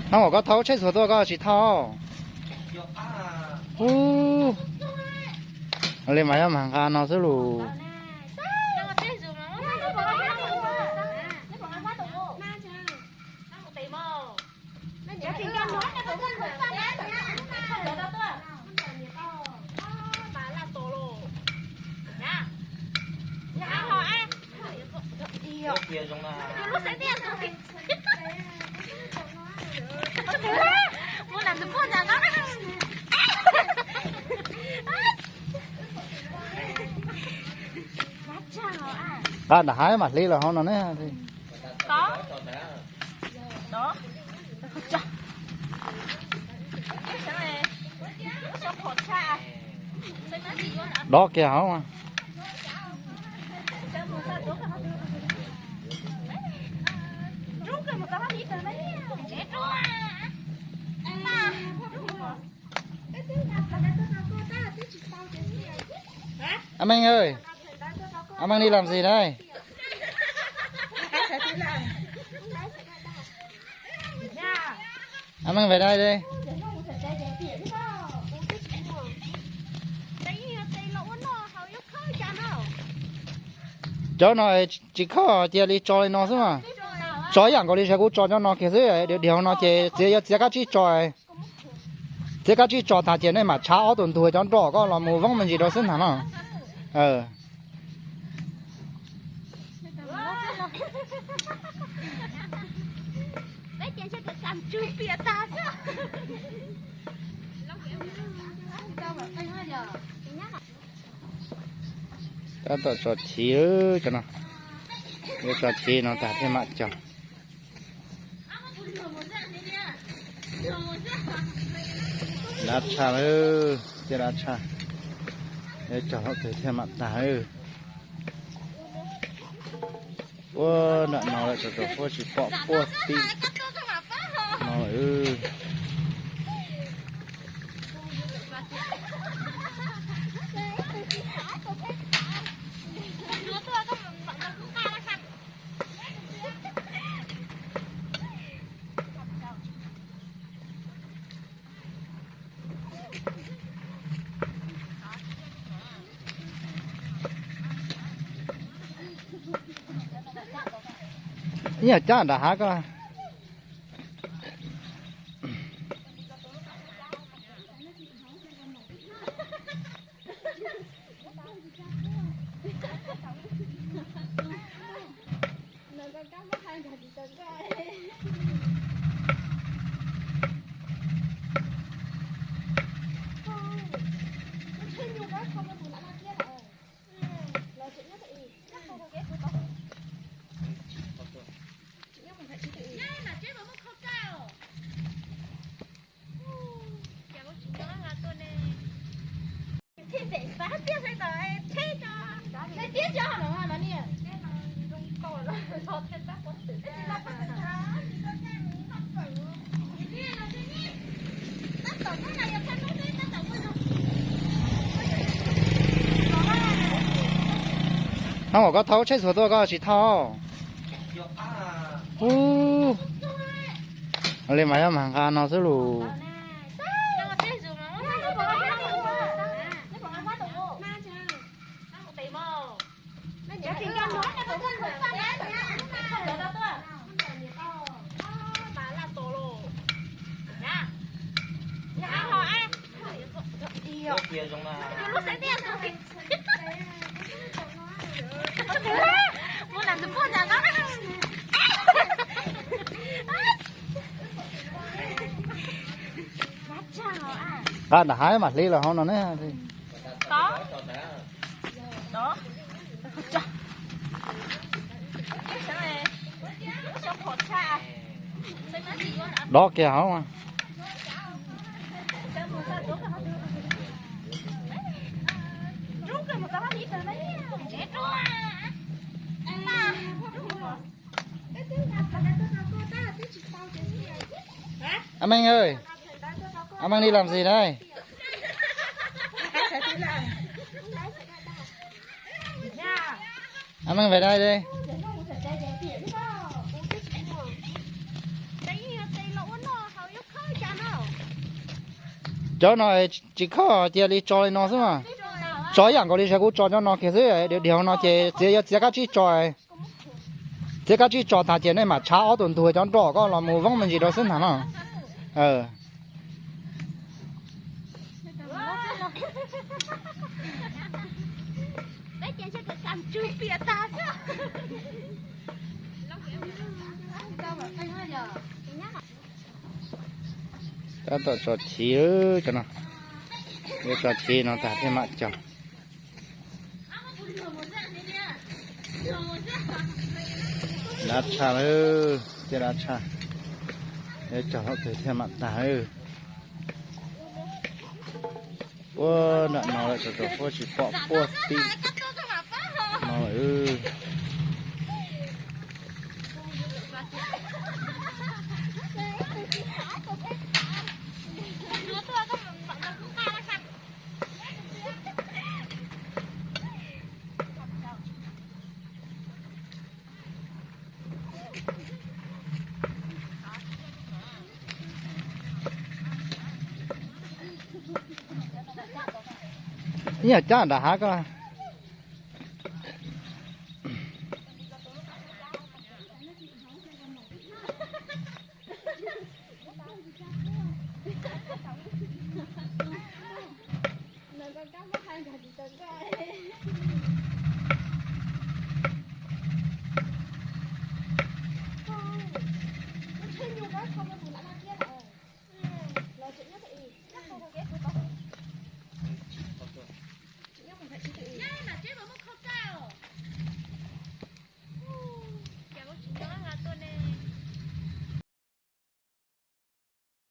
Hnub uas koj thauj tsheb xuas tuaj koj tsis thauj. Ub, li mas yog mas nqa no xwb lus. Nqa nram hav mas hliv los hauv no ne. Dob kiag hauv. Anh Minh ơi, anh Minh đi làm gì đấy? Anh Minh về đây đi. Cov no tsis khawb, cia li tso li no xwb mas. Tso ib yam nkaus li sawv kuv tso cov no kiag xwb, dhia dhia no ces txiav yuav txiav kab tsib tso. Txiav kab tsib tso tas ces nej mam tshav ob tug ntug cov nroj koj los mus voob me ntsis rau xwb ntag no. Tab tom tso chiv cov no, yuav tso chiv no tas thiaj mam cog. Dab tshaj lawm, tiaj dab tshaj. Yuav cog thaum twg thiaj mam tag lawm. Ua nram no lawm, tsuas tsuas puab tsis pom puab tib no lawm. Ib yam cab nram hav koj. Hnub uas koj thauj tsheb xuas tuaj koj tsis thauj. Ub, li mas yog mas nqa no xwb lus. Nqa nram hav mas hliv los hauv no ne. Dob kiag hauv. Anh Minh ơi, anh Minh đi làm gì đấy? Anh Minh về đây đi. Cov no tsis khawb, cia li tso li no xwb mas. Tso ib yam nkaus li sas kuv tso cov no kiag xwb, dhia no ces txiav, yuav txiav kab tsib tso. Txiav kab tsib tso tas ces nej mam tshav ob tug ntug cov nroj koj los mus voob me ntsis rau xwb ntag no. Tab tom tso chiv cov no, yuav tso chiv no tas thiaj mam cog. Dab tshaj lawm, thiaj dab tshaj. Yuav cog thaum twg thiaj mam tag. Puag nram no lawm, tsuas tsuas puab tsis pom puag tim no lawm. Ib yam cab nram hav ko.